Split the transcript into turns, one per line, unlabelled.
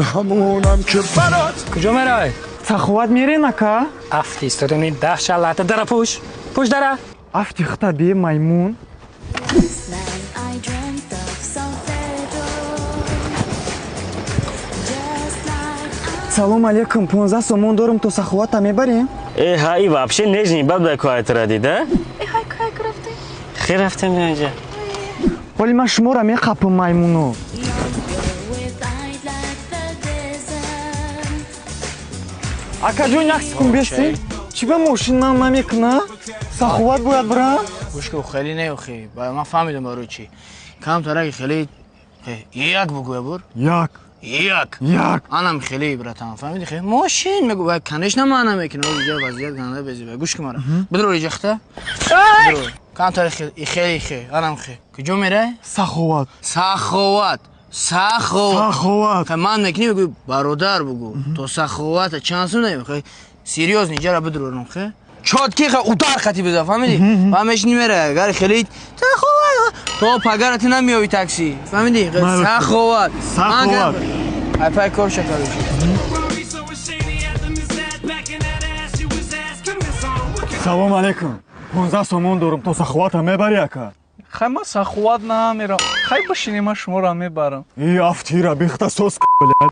Ҳамонам ки барот
Куҷо меравед?
Саховат мерен, ака?
Афти истодани даҳ шаллата дара пӯш. Пӯш дара.
Афти хта бе, маймун.
Night I dreamt of San Pedro. Just like I
Салом алейкум, 15 сомон дорум, то Саховата мебарем?
Э, ҳа, и вообще нежный баб да куайтра дида.
Эй, кай рафтем?
Хер, рафтем инҷа.
Ҳоли ман шуморо меқапам, маймуно.
Young girl with eyes like the desert.
Акаҷон, як секунд беси. Чӣ ба мошин ман намекуна? Саховат бояд бирам.
Гӯш ки, хеле не, охи ман фаҳмидам барои чӣ. Камтараки хеле як бугӯя бур.
Як.
Як.
Як.
Анам хеле, братан, фаҳмиди, хе мошин мегӯ, вай, конечно, ман намекунам. Иҷа вазъият ганда безиба. Гӯш ки, мара бидро иҷахта камтари хеле хе анам хе. Куҷо мерай?
Саховат.
Саховат, Саховат.
Саховат.
Хе, ман мекунӣ, мегӯй, бародар, бугӯ, то Саховата чанд сум дадем? Хе, серьёзно, иҷара бидрорам, хе чёткий, хе удар хати биза, фаҳмиди? Ва мешини, мерай. Агар хеле Саховат, то пагарати намеёви такси, фаҳмиди?
Ман-
Саховат.
Саховат.
Ай пай кор шакаручи.
Салом алейкум, 15 сомон дорум, то Саховата мебарӣ, ака?
Хай, ман Саховат намерам. Хай, бишинем, ман шуморо мебарам.
И афтира бихта сос, блядь.